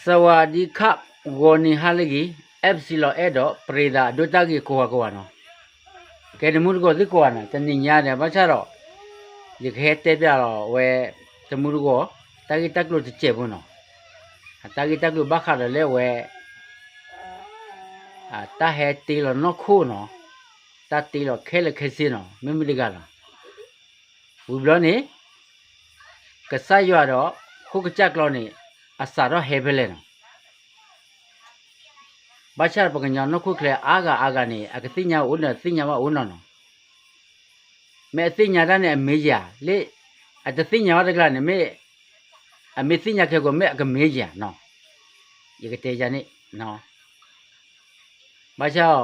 စဝၤဒံခး ဂီၤနံၤဟါလၢအဂ့ၤ အဲၣ်ပစံလီၤအဲၣ်ဒီး ပရ့သးအဒိတၢ်ဂ့ၤကိးဂၤကိးဂၤနီၤ, ကဲတမူတကိးသ့ၣ်ကိးဂၤနီၤ, တနံၤညါဒီး ဘၣ်ဆၣ်ဒီး ယကဟဲတဲပျးလီၤဝဲ တမူတကိး တၢ်ဂ့ၢ်တၢ်ကျိၤတစဲးဖိနီၤ, အတၢ်ဂ့ၢ်တၢ်ကျိၤဘၣ်ဃးဒီးလၢအဝဲ တၢ်ဟဲတ့လီၤနီၢ်ခိၣ်နီၤ, တၢ်တ့လီၤခဲလၢာ်ခဲဆ့နီၤ, မ့ၢ်မတၤတဂၤလီၤ. ဝံၤဘျီန့ၣ် ကစၢ်ယွၤဒီး ဃိကစၢ်ကျီန့ၣ် အစးထီၣ်ဟဲဖဲလဲၣ်နီၤ. ဘၣ်ဆၣ်ပှၤကညီနီၢ်ခိၣ်ချၢအါဂၤအါဂၤန့ၣ် အကသ့ၣ်ညါအိၣ်ဒီးသ့ၣ်ညါဘၣ်အိၣ်နီၤနီၤ, မ့ၢ်အသ့ၣ်ညါတၢ်န့ၣ်အမ့ၢ်ယၤ, လၢအတသ့ၣ်ညါဘၣ်တကျါန့ၣ် မ့ၢ်အမ့ၢ်သ့ၣ်ညါခဲကိာ် မ့ၢ်အကမ့ၢ်ယၤနီၤ, ယကတဲယၤန့ၣ် ဘၣ်ဆၣ်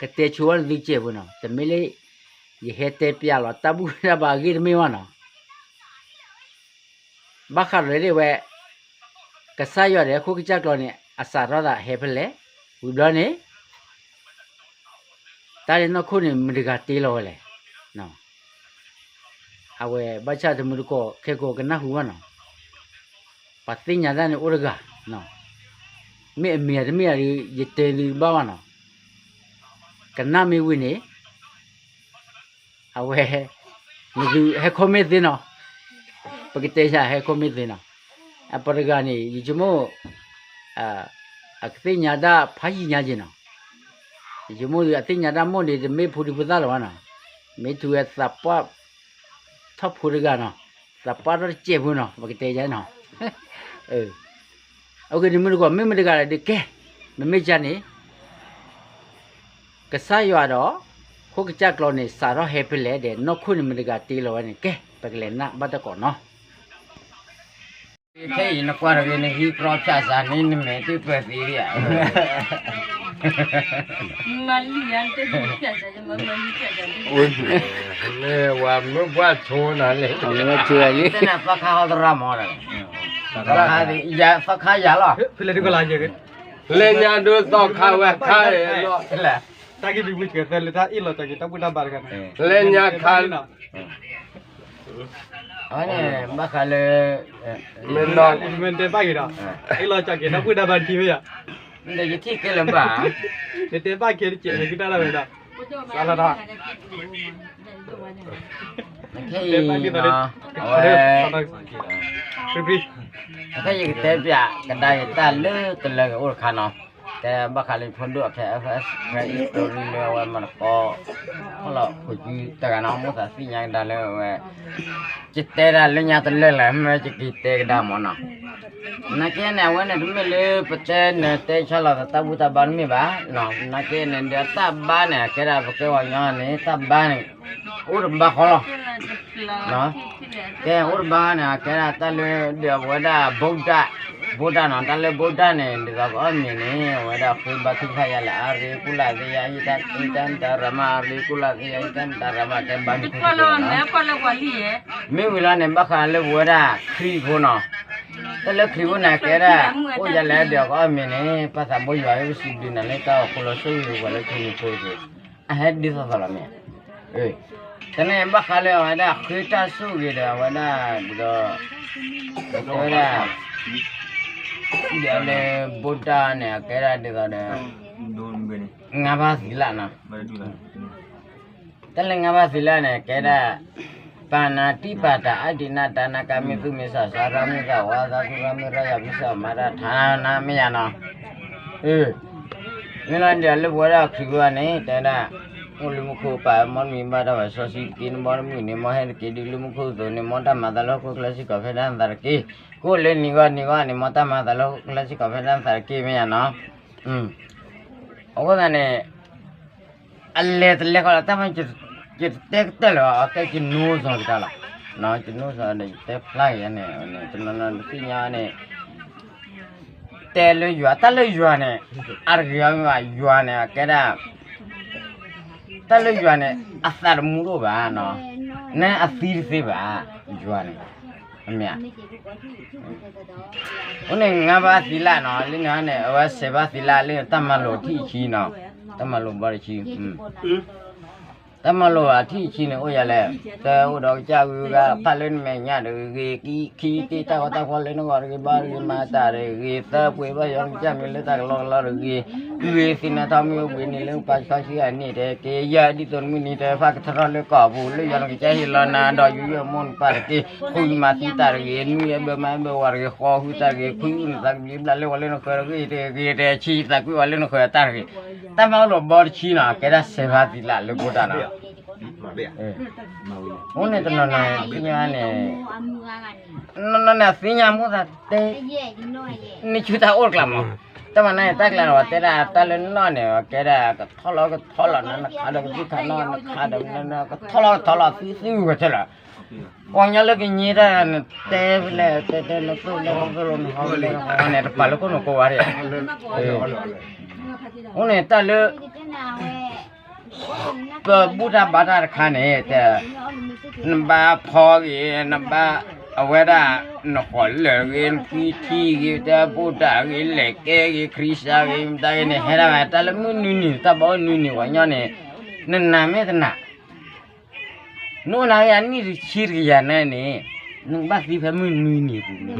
ကတဲဆိဝဲနသုစဲးဖိနီၤ, တမ့ၢ်လၢ ယဟဲတဲပျးလီၤတၢ်ဘူၣ်တၢ်ဘါအဂ့ၢ်တမ့ၢ်ဘၣ်နီၤ, ဘၣ်ဃးဒီးလၢဝဲ ကစၢ်ယွၤဒီးဃိကစၢ်ကျီန့ၣ် အစးထီၣ်သးဟဲဖဲလဲၣ်, ဝံၤဘျီန့ၣ် တၢ်လၢနီၢ်ခိၣ်န့ၣ် မတၤတဂၤတ့လီၤဝဲလဲၣ်. အဝဲဘၣ်ဆၣ်တမူတကိးခဲကိာ်ကနၢ်ဟူဘၣ်နီၤ, ပှၤသ့ၣ်ညါတၢ်န့ၣ်အိၣ်တဂၤ, မ့ၢ်အမ့ၢ်တမ့ၢ်ဒီး ယတဲသုဘၣ်ဘၣ်နီၤ, ကနၣ်မ့ၢ်ဝံၤန့ၣ် အဝဲ နသုဟဲ comment သ့နီၤ, ပကတဲယၤဟဲ comment သ့နီၤ, အပှၤတဂၤန့ၣ် ယဆိကမိၣ် အကသ့ၣ်ညါတၢ်ဖးယံာ်ညါက့ၤနီၤ, ယဆိကမိၣ်အသ့ၣ်ညါတၢ်မိၢ်န့ၣ် တမ့ၢ်ဖိဒံဖိသၣ်လၢၤဘၣ်နီၤ, မ့ၢ်ထူဝဲသးပှၢ် ထီၣ်ဖိတဂၤနီၤ, သးပှၢ်ထီၣ်တစဲးဖိနီၤ ပကတဲယၤနီၤ, အဂ့ၢ်န့ၣ်မုၢ်တဂီၤ မ့ၢ်မတၤတဂၤလဲၣ်ဒီးကဲ, မ့မ့ၢ်ယၤန့ၣ် ကစၢ်ယွၤဒီး ဃိကစၢ်ကျီန့ၣ် စးထီၣ်ဟဲဖဲလဲၣ်ဒီး နီၢ်ခိၣ်န့ၣ်မတၤတဂၤတ့လီၤဝဲန့ၣ် ကဲ ပကလဲၤနၢ်ဘၣ်တကိးနီၤ. ခဲအံၤနကွၢ်တဂ့ၤ နဟံးကြီဖၠၣ်စးန့ၣ် နမဲာ်တပၢၢ်သ့ဧါ, ဝၤမ့ၢ်ဘှၣ်ဆိနၤလဲၣ်, သီခါဟီသရၣ်မီၤ, သီခါယၤလီၤ, လဲၤညါဒိသီခါဝဲခါလီၤ, တၢ်ဂ့ၢ်ဒုးဝံၤကသၢလၢတၢ်အ့ၣ်လိာ်က့ၤတၢ်ဘူၣ်တၢ်ဘါတခါန့ၣ်, လဲၤညါခါ အဝဲန့ၣ် ဘၣ်ဃးလၢ မ့ၢ်တဲဘၣ်က့ၤဒီး အ့ၣ်လိာ်က့ၤတၢ်ဘူၣ်တၢ်ဘါတထံၣ်ဝဲယၤ, ဒီးယထံၣ်ကဲလၢၤဘၣ်, နတဲဘၣ်က့ၤတကဲး နကတၢ်လၢဝဲဒီး စးလီၤဒီး ခဲအံၤနီၤ အဝဲ ခဲအံၤယကတဲပျးကဒါက့ၤတၢ်လၢတလၢကအိၣ်တခါနီၤ, တဲဘၣ်ဃးလၢဖိဒိၣ်အခဲ FS ဖဲအံၤ story လၢအဝဲမၤတကီ ခီလီၤခိၣ်ကူတဂၤနီၤ မိၣ်သးသ့ၣ်ညါကဒါလၢအဝဲ ယတဲဒၣ်လၢညါတလၢလၢ် မ့ၢ်ယက့ၤတဲကဒါမ့ၢ်နီၤ, နာ်က့န့ၣ် အဝဲန့ၣ်တမ့ၢ်လၢပတဲနတဲဆါလီၤသးတၢ်ဘူၣ်တၢ်ဘါတမ့ၢ်ဘၣ်, နာ်က့န့ၣ် ဒီးတၢ်ဘါန့ၣ် အကဲဒၣ်ပကဲပှၤကညီန့ၣ် တၢ်ဘါန့ၣ် အိၣ်တဘါဃီလီၤ ကဲအိၣ်တဘါန့ၣ် အကဲဒၣ်တၢ်လၢဒ်အဝဲဒၣ် ဗုဒ္ဓ, ဗုဒ္ဓနီၤ, တၢ်လၢ ဗုဒ္ဓ န့ၣ် ဒ်သိးကအီၣ်မ့ၤန့ၣ် အဝဲဒၣ်ဃ့ဘါထုကဖၣ်ယၤလၢအါရ့ ကူလၢ်သ့ယၤ ဟံးတၢ်မတၤရၤမ အါရ့ ကူလၢ်သ့ယၤ ဟံးတၢ်မတၤရၤမ ကဲဘါမုၢ်ခိၣ်လီၤ, မ့ၢ်ဝံၤလီၤန့ၣ် ဘၣ်ဃးလၢပဝဲဒၣ်ခရံာ်ဖိနီၤ, တၢ်လၢခရံာ်ဖိန့ၣ် ကဲဒၣ် အိၣ်ယၤလၢဒ်အကအီၣ်မ့ၤန့ၣ် ပၢ်သးဘိယွၤ ဟဲပစံးဘျုးနၤလၢတၢ်အိၣ်ဖှိၣ်လီၤ ဆိၣ်ဂ့ၤဝဲလၢခရံာ်ဖိအံၤ အဟဲဒ်သိးသိးလီၤမ့ၢ် တၢ်န့ၣ် ဘၣ်ဃးလၢအဝဲဒၣ်ဃ့တၢ်ဆိၣ်ဂ့ၤဒီး အဝဲဒၣ် ဒ်သိး တဲဝဲဒၣ် ဒ်အလၢ ဗုဒ္ဓ န့ၣ် အကဲဒၣ်ဒ်သိးဒီး ငါးပါးသီလနီၤ, တၢ်လၢငါးပါးသီလန့ၣ် ကဲဒၣ် ပါဏာတိပါတာ အဒိန္နာဒါန ကာမေသုမိစ္ဆာစာရ မုသဝါဒသုရာမေရယ မုသဝါဒဌာန မ့ၢ်ယါနီၤ, မ့ၢ်လီၤဒ်အလၢပဝဲဒၣ်ခရံာ်ဖိန့ၣ် တဲဒၣ် အိၣ်လၢမူခိၣ်ပာ် မ်နမံၤဘၣ်တၢ်ဘၣ်စီဆှံတက့ၢ် နဘီနမုၢ်န့ၣ် မ်ဟဲတက့ၢ်ဒ်လၢမူခိၣ်အသိးန့ၣ် မ်တၢ်မၤသးလၢဟီၣ်ခိၣ်ချၢစ့ၢ်ကီးဖဲဒၣ်နသးတက့ၢ်, ကအိၣ်လၢနံၤဂီၢ်နံၤဂီၢ်န့ၣ် မ်တၢ်မၤသးလၢဟီၣ်ခိၣ်ချၢစ့ၢ်ကီးဖဲဒၣ်နသးတက့ၢ် မ့ၢ်ယါနီၤ, အဃိသတးန့ၣ် အလဲၤတလဲၤဃီလီၤ တၢ်မ့ၢ် ယတတဲကတၢၢ်လၢၤဘၣ် အကဲယနိးစီၤကတၢၢ်လီၤ, ယနိးစီၤဒီးယတဲဖျါက့ၤန့ၣ် တနီၤနီၤတသ့ၣ်ညါန့ၣ် တဲလၢယွၤ တၢ်လၢယွၤန့ၣ် အါတဂ့ၤအီၤမ့ၢ်ဘၣ် ယွၤန့ၣ် အကဲဒၣ် တၢ်လၢယွၤန့ၣ် အသးတမူတအိၣ်ဘၣ်နီၤ, နဲအသံတသ့ဘၣ် ယွၤန့ၣ်, အမ့ၢ် အိၣ်န့ၣ်ငါးပါးသီလနီၤ လၢန့ၣ်န့ၣ် အဝဲဆယ်ပါးသီလလၢတၢ်မၤလိာ်ထံၣ်အခံနီၤ, တၢ်မၤလိာ်ဘီတဆံ, တၢ်မၤလိာ်အထံၣ်ဆံန့ၣ်အိၣ်ယၤလဲၣ်, တၢ်အိၣ်ဒီးကစၢ်ဂုၤဂၤဖးလၢနမဲာ်ညါတဂ့ၤ, ခံတ့ၢ်တၢ်ဂီၤတၢ်ဖီလၢနဂီၢ်တဂ့ၤ, ဘါတဂ့ၤ, မၤတၢ်တဂ့ၤ, သၢပှ့ၤဘၣ်ယီၤနကစၢ်မံၤလၢတၢ်ကလီကလီတဂ့ၤ, ဂ့ၤသ့ၣ်နထီၣ်မ့ၢ်အိၣ်ဘှံးနံၤလၢပှၤကဆှီဆံဂၤန့ၣ် တဲက့ၤယၤဒ်သိးနမုၢ်နံၤတဖၣ်ကထီထီၣ်လၢကီၢ်ပူၤ လၢယီၤနကစၢ်ဟ့ၣ်လီၤနၤဒီးယူးယီၣ်မိၢ်နပၢ်တက့ၢ်, ဃုမၤသံတၢ်တဂ့ၤ, နွံအဘၢမၤအဘၢဝၤတဂ့ၤ, ဃီဃုတၢ်တဂ့ၤ, ခွံအုၣ်နသးကဘျံးဘျၣ်လၢဝဲလၢနဃၢၤတဂ့ၤတဂ့ၤ, တဆံသးကွံာ်ဝဲလၢနဃၢၤတၢ်တဂ့ၤ, တၢ်မၤအိၣ်လီၤဘီတဆံနီၤ ကဲဒၣ်စဲးဖါသံလၢအလၢပှဲၤတၢ်နီၤ, အိၣ်န့ၣ်တနီၤနီၤသ့ၣ်ညါန့ၣ်, နီၤနီၤန့ၣ်သ့ၣ်ညါမိၢ်သးတဲ, န့ၢ်ဆူတၢ်အိၣ်တကျါမး, တၢ်မၤန့ၣ်တၢ်ကျါန့ၣ် ပှၤတဲဒၣ်တၢ်လၢနီၢ်န့ၣ် ကဲဒၣ်ကထီၣ်လီၤကထီၣ်လီၤနီၤ, နခးဒီးကသံၣ်ခးနီၢ် နခးဒီးကထီၣ်လီၤကထီၣ်လီၤသံသံဝဲထဲလီၤ, ပှၤကညီလၢကညံတၢ်န့ၣ် တဲဖဲလဲၣ် တဲတဲနသိၣ်လၢနသိၣ်လီၤနဟီလီၤန့ၣ် တပာ်လၢခိၣ်နူာ်ကိးဝါဒၣ်, အိၣ်န့ၣ်တၢ်လၢ ပဘူၣ်တၢ်ဘါတၢ်တခါန့ၣ် တဲ, နဘါဖီဂ့ၤ, နဘါအဝဲဒၣ် နဃီၤလၢာ်ဂ့ၤ, နဖှံထံဂ့ၤ, တၢ်ဘူၣ်တၢ်ဂ့ၤ, လဲၤကဲဂ့ၤ, ခရံာ်စၢ်ဂ့ၤ, မတၤဂ့ၤန့ၣ် ဟဲဒၣ်ဝဲ တၢ်လၢမုၢ်နွံနံၤ တၢ်ဘၣ်အိၣ်နွံနံၤ ပှၤကညီန့ၣ်, နနာ်မ့ၢ်တနာ် နအိၣ်နၤဂ့ၤ အနံၣ်တဆံတကယၤန့ၣ်န့ၣ်, နကဘၣ်သံဖဲမုၢ်နွံနံၤပူၤ,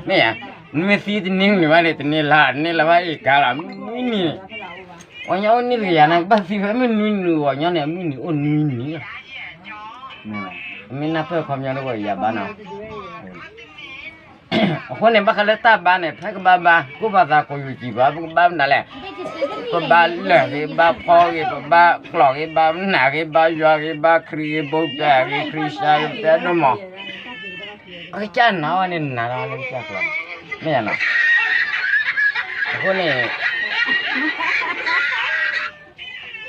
မ့ၢ်ဧါ, နမ့ၢ်သံတနံၤနံၤဘၣ်န့ၣ် တန့ၢ်လါ တန့ၢ်လါဘၣ်အ့ၣ်ကါလီၤ မုၢ်နွံနံၤန့ၣ်, ပှၤကညီအိၣ်နံၣ်တကယၤန့ၣ် ကဘၣ်သံဖဲမုၢ်နွံနံၤ ပှၤကညီန့ၣ် အမုၢ်နံၤအိၣ်နွံနံၤလီၤ, မ့ၢ်နၢ်ပၢၢ်ခီပညီတဝဲယၤဘၣ်နီၤ အဃိန့ၣ် ဘၣ်ဃးလၢတၢ်ဘါန့ၣ် ဖဲကဘါဘါ ကိၣ်ပာ်သးကိၣ်ယူၤစံၣ်ပှၤ ပကဘါမနုၤလဲၣ်, ပဘါလၢာ်ဂ့ၤ ဘါဖီဂ့ၤ ပဘါကျီၢ်ဂ့ၤ ဘါနၢ်ဂ့ၤ ဘါယွၤဂ့ၤ ဘါခရံာ်ဂ့ၤ ဘုဒ္ဓဂ့ၤ ခရံာ်စၢ်ဂ့ၤ ပတဲဒိၣ်မး, အကစၢ်နာ်ဝဲန့ၣ် နာ်လီၤလၢကစၢ်ကျီၢ်, မ့ၢ်ဧါနီၤ, အဃိန့ၣ်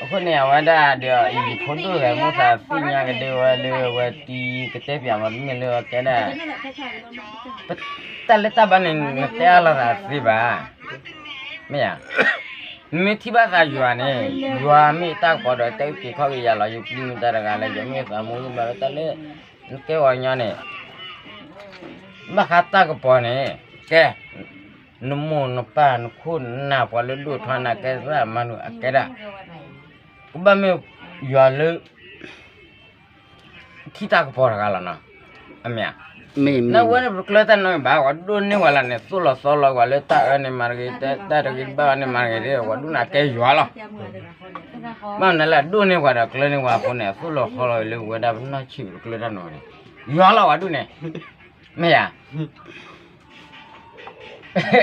အဃိန့ၣ် အဝဲဒၣ်ဒီး ယဖိဒိၣ်ဂၤမိၢ်သးသ့ၣ်ညါကဒဲဝဲလၢအဝဲတံၤကတဲပၠးမး တမ့ၢ်လၢအကဲဒၣ် တၢ်လၢတၢ်ဘါန့ၣ် နတဲအါလိာ်သးသ့ဘၣ်, မ့ၢ်ဧါ, နမ့ၢ်ထံၣ်ဘၣ်သးယွၤန့ၣ် ယွၤမ့ၢ်တၢ်ကပီၤဒီး တဲအုၣ်က့ၤခီၣ်က့ၤယၤလီၤ ယပျံၤမတၤတဂၤလဲၣ် ယမ့ၢ်သးမူမးလၢတၢ်လၢ နကဲပှၤကညီန့ၣ် ဘၣ်ဃးတၢ်ကပီၤန့ၣ် ကဲ နမိၢ်နပၢ်နခိၣ်နနၢ် ပှၤလၢဒိၣ်ထီနၤ ကဲသရၣ်မါနုၤအကဲဒၣ် ကဘၣ်မ့ၢ်ယွၤလၢ ထံၣ်တၢ်ကပီၤတဂၤလီၤနီၤ, အမ့ၢ်ဧါ, နဝဲန့ၣ် ပတကျၢၤတၢ်နီတမံၤဘၣ် ပှၤဒိၣ်န့ၢ်ပှၤလၢန့ၣ် သိၣ်လီၤသီလီၤပှၤလၢတၢ်အၢန့ၣ်မၤတဂ့ၤ တၢ်တဂ့ၤတဘၣ်န့ၣ်မၤတဂ့ၤ ပှၤဒိၣ်န့ၢ်ကဲယွၤလီၤ, ဘၣ်မနုၤလဲၣ် ဒိၣ်န့ၢ်ပှၤဒီးကျၢၤန့ၢ်ပှၤအဃိန့ၣ် အသိၣ်လီၤသီလီၤလၢပဝဲဒၣ်ပနီၢ်ဆံးပတကျၢၤတၢ်နီတမံၤန့ၣ် ယွၤလီၤပှၤဒိၣ်န့ၢ် မ့ၢ်ဧါ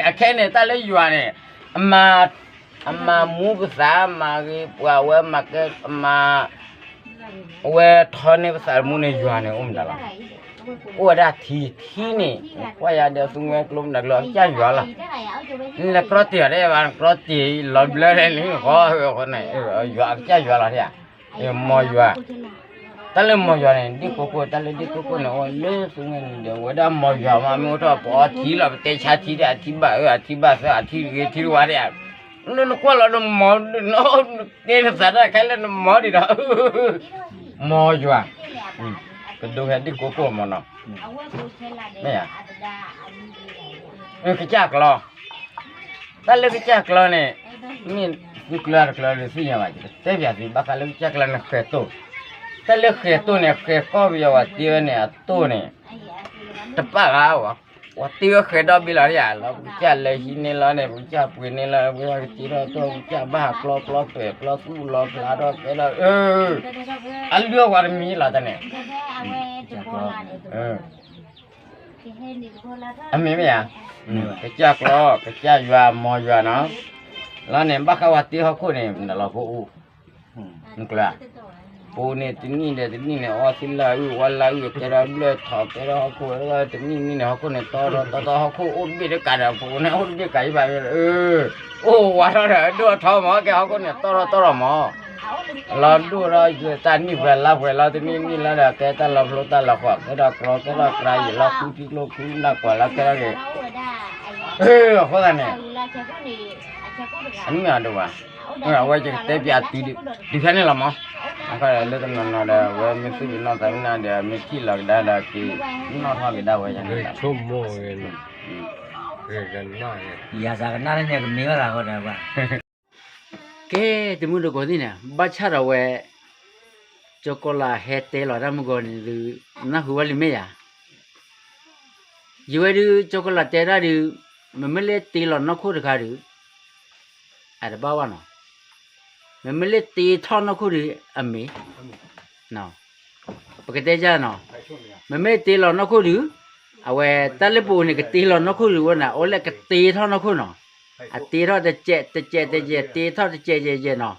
အခဲအံၤန့ၣ် တၢ်လၢယွၤန့ၣ် အမၤ အမၤမူပသး မၤဂ့ၤပှၤဝဲ မၤကဲ မၤ အဝဲထီန့ၢ်ပသးမူန့ၣ် ယွၤန့ၣ် အိၣ်မတၤလီၤ. အိၣ်ဝဲဒၣ်ထံ ထံန့ၣ် ကွၢ်ယၤဒီးသူငဲကျိမနုၤကျိ အကစၢ်ယွၤလီၤ. နလဲၤကြီတ့ၢ်အီၤဒ်ဘၣ် ကြီတ့ၢ်လီၤဘျၢလဲၣ်န့ၣ် ဃီဃိန့ၣ် ယွၤအကစၢ်ယွၤလီၤ မီၤယွၤ တၢ်လၢမီၤယွၤန့ၣ် ဒ့ၣ်ကိကိၣ် တၢ်လၢဒ့ၣ်ကိကိၣ်န့ၣ် အိၣ်လၢသူငဲနံၤဒီး ဝဲဒၣ်မီၤယွၤမး မ့ၢ်အိၣ်ထီၣ်ပအီထံလီၤ ပတဲဆါထံဒီး အထံဘၣ်အၢ အထံဘၣ်သၢ အထံတဂ့ၤ ထံတဝါဒၣ် နကွၢ်လီၤနမီၤ နကဲနသးတၢ်ခဲလၢာ်နမီၤဒံးဒီး မီၤယွၤ ကဒိဟဲဒ့ၣ်ကိကိၣ်မးနီၤ မ့ၢ်ဧါ ကစၢ်ကျီ တၢ်လၢကစၢ်ကျီန့ၣ် မ့ၢ်သုကျၢၤတကျၢၤဒီးသ့ၣ်ညါဘၣ် တဲပၠးသု ဘၣ်ဃးလၢကစၢ်ကျီန့ၣ် ဃဲၤတိၢ် တၢ်လၢဃဲၤတိၢ်န့ၣ် ဃဲၤကီၢ်ပယီၤဝဲတ့ဝဲန့ၣ် အတိၢ်န့ၣ် တပာ်ဘၣ် ဝဲတ့ဝဲဃဲၤဒီဘ့ၣ်လီၤယၤလီၤ ပကစၢ်လဲၤဟံးန့ၢ်လီၤန့ၣ် ပကစၢ်ပှ့ၤန့ၢ်လီၤ ပကစၢ်ကတ့ထီၣ်တိၢ် ပကစၢ်ဘၣ်ဟးကျီကျီတွဲၣ်ကျီသူၣ်လီၤဖျါထီၣ်ကဲထီၣ် အၢ အလုၢ်အဝဲတမံၤလီၤတၢ်န့ၣ် အမ့ၢ်မ့ၢ်ဧါ ကစၢ်ကျီ ကစၢ်ယွၤမီၤယွၤနီၤ လီၤန့ၣ် ဘၣ်ဃးဝဲတ့ဟီၣ်ခိၣ်န့ၣ် နလီၤဖိအူ နကျၢၤ ပအိၣ်န့ၣ်တနံၣ်ဒီးတနံၣ်န့ၣ် အီသံလၢအုၣ်ဝါလၢအုၣ် ကဲထီၣ်ဘျၢၣ်ထီၣ် ကဲထီၣ်ဟီၣ်ခိၣ်ဝဲတနံၣ်နံၣ်န့ၣ် ဟီၣ်ခိၣ်န့ၣ် တီထီၣ်တီထီၣ် ဟီၣ်ခိၣ်အိၣ်တဘ့ၣ်တကးဒီး ပအိၣ်န့ၣ် အိၣ်တဘ့ၣ်ကးအံၤဘၣ် အိၣ်ဝါထီၣ်ဒီး ဒိၣ်ထီၣ်မး ကဲဟီၣ်ခိၣ်န့ၣ် တီထီၣ်တီထီၣ်မး လီၤဒိၣ်ထီၣ်ယတၢ်နံၣ်ပှဲၤလါပှဲၤလီၤ တနံၣ်နံၣ်လီၤဒီး ကဲတၢ်လီၤဖျိတၢ်လီၤဃီၤ ကဲထီၣ်ကြီ ကဲထီၣ်ကြီ ယလီၤဃုထံကျိဃုနၢ်ကွၢ်လီၤ ကဲထီၣ်က့ၤ အဃိသတးန့ၣ် အနံၣ်အဒိၣ်ဘၣ် အဝဲယကတဲပၠးတုၤဖဲန့ၣ်လီၤမး အခါလၢတနီၤနီၤဒီး အဝဲမ့ၢ်သူၣ်က့ၤနီၢ်သးမ့ၢ်နၤဒီး မ့ၢ်ထံၣ်လီၤကဒါဒီး က့ၤနီၣ်ထီၣ်က့ၤဒၣ်ဝဲယၤန့ၣ် ဆိကမိၣ်ဂ့ၤနီၤ ယၤသးကနၣ်န့ၣ် ကမ့ၢ်ဝဲသးဃီဒီးဘၣ် ကဲ တမုၢ်တကိးသ့ၣ်န့ၣ် ဘၣ်ဆၣ်ဒီးဝဲ ကၠီကီၤလၤဟဲတဲလီၤတၢ်မုၢ်ဂီၤန့ၣ်ဒုး နၢ်ဟူဝဲလံမ့ၢ်ဧါ. ယဝဲဒုး ကၠီကီၤလၤတဲတၢ်ဒုး မ့မ့ၢ်လၢတ့လီၤနီၢ်ခိၣ်တခါဒုး အတဘၣ်ဘၣ်နီၤ. မ့မ့ၢ်လၢတ့ထီၣ်နီၢ်ခိၣ်ဒုး အမ့ၢ် ပကတဲယၤနီၤ, မ့မ့ၢ်တ့လီၤနီၢ်ခိၣ်ဒုး အဝဲတၢ်လၢပအိၣ်န့ၣ် ကတ့လီၤနီၢ်ခိၣ်ဒုးဝဲန့ၣ် အိၣ်လၢကတ့ထီၣ်နီၢ်ခိၣ်နီၤ. အတ့ထီၣ်တစဲးတစဲးတစဲး တ့ထီၣ်တစဲးယဲၢ်ယဲၢ်နီၤ.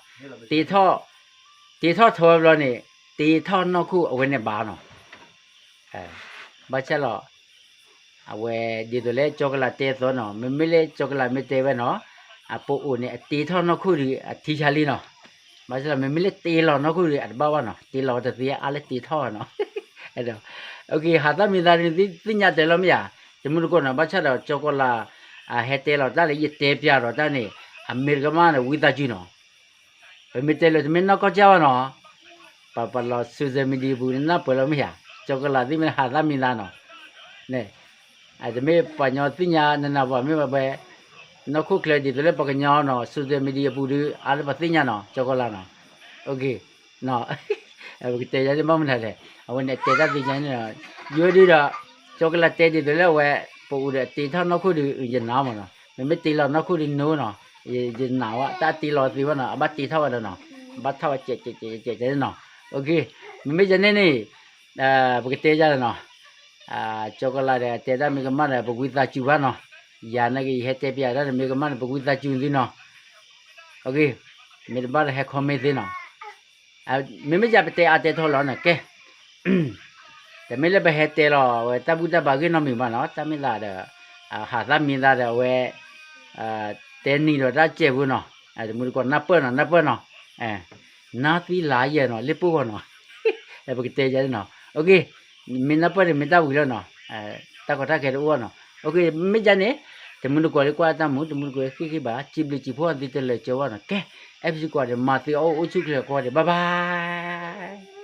တ့ထီၣ် တ့ထီၣ်ထီဝဲဘျီန့ၣ် တ့ထီၣ်နီၢ်ခိၣ်အဝဲန့ၣ်ဘၣ်နီၤ. ဘၣ်ဆၣ်လီၤ အဝဲဒ်သိးလၢကၠီကလးတဲအသိးနီၤ, မ့မ့ၢ်လၢကၠီကလးမ့ၢ်တဲဝဲနီၤ, အပအိၣ်န့ၣ် အတ့ထီၣ်နီၢ်ခိၣ်ဒီး အထံဆါလံနီၤ. ဘၣ်ဆၣ်လီၤ မ့မ့ၢ်လၢတ့လီၤနီၢ်ခိၣ်ဒီး အတဘၣ်ဘၣ်နီၤ, တ့လီၤဝဲတသ့အါလၢတ့ထီၣ်နီၤ. ဟးသးမံသးန့ၣ် သ့ၣ်ညါတဲလီၤမ့ၢ်ဧါ, တမူတကိးနီၤ, ဘၣ်ဆၣ်ဒီးကၠီကလး အဟဲတဲလီၤတၢ်လၢယတဲပျးဒီးတၢ်န့ၣ် အမ့ၢ်တကမၣ်န့ၣ် ဝံသးစူၤနီၤ. ပမ့ၢ်တဲလၢတမ့ၢ်နီၢ်ကီၢ်ကၢ်ဘၣ်နီၤ, ပပလီၤ social media ပူၤနနၢ်ပၢၢ်လီၤမ့ၢ်ဧါ, ကၠီကလးသ့ၣ်မ့ၢ်ဟးသးမံသးနီၤ. န့ၣ် တမ့ၢ်ပှၤကညီသ့ၣ်ညါနနၢ်ပှၤမ့ၢ်ဘၣ်ဝဲ, နီၢ်ခိၣ်ချၢဒ်သိးလၢပှၤကညီနီၤ social media ပူၤဒီး အါလၢပှၤသ့ၣ်ညါနီၤ ကၠီကလးနီၤ. ပကတဲယၤန့ၣ်ဘၣ်မနုၤလဲၣ်, အဝဲန့ၣ်အတဲတၢ်သ့ၣ်ညါန့ၣ်, ယိဝဲဒုဒီး ကၠီကလးတဲဒ်သိးလၢအဝဲ ပအိၣ်ဒီးအတ့ထီၣ်နီၢ်ခိၣ်ဒီး ယနာ်မးနီၤ, မ့မ့ၢ်တ့လီၤနီၢ်ခိၣ်ဒီး no နီၤ, ယနာ်ဝဲ တၢ်တ့လီၤသ့ဝဲနီၤ, အဘၣ်တ့ထီၣ်ဝဲဒီးနီၤ, ဘၣ်ထီၣ်ဝဲကဲးကဲးကဲးကဲးကဲးနီၤ. မ့မ့ၢ်ယၤန့ၣ်န့ၣ် ပကတဲယၤနီၤ, ကၠီကလးဒီး တဲတၢ်မ့ၢ်ကမၣ်ဒီး ပဝံသးစူၤဘၣ်နီၤ, ယၤနာ်က့ ယဟဲတဲပျးတၢ်န့ၣ် မ့ၢ်ကမၣ်န့ၣ် ပဝံသးစူၤသုနီၤ. မ့ၢ်တဘၣ်ဒီးဟဲ comment သ့နီၤ. မ့မ့ၢ်ယၤပတဲအါတဲထီလီၤန့ၣ် ကဲ တမ့ၢ်လၢပဟဲတဲလီၤဝဲ တၢ်ဘူၣ်တၢ်ဘါဂ့ၢ်နီတမံၤဘၣ်နီၤ, တၢ်မ့ၢ်သးဒီး ဟးသးမံသးဒီးအဝဲ တဲနံၤဒီးတၢ်စဲးဖိနီၤ, တမူတကိးနၢ်ပၢၢ်နီၤ နၢ်ပၢၢ်နီၤ, နၢ်သံလါယဲၢ်နီၤ လၢပဂီၢ်နီၤ, ပကတဲယၤနီၤ. မ့ၢ်နၢ်ပၢၢ်န့ၣ် မ့ၢ်တၢ်ဝံၤလီၤနီၤ, တၢ်ကီတၢ်ခဲတအိၣ်နီၤ. မ့ၢ်ယၤန့ၣ် တမူတကိးလၢကွၢ်တၢ်မူ တမူတကိးဃ့ၢ်ဃ့ၢ်ဘၣ် စံးဘျုးစံးဖှိၣ်သုတလၢာ်ကၠီဝဲနီၤ. ကဲ အဲၣ်ပစံးကွၢ်ဒီး မၤသုအအိၣ်အိၣ်ဆူၣ်ချ့ကိးဂၤဒဲး bye bye.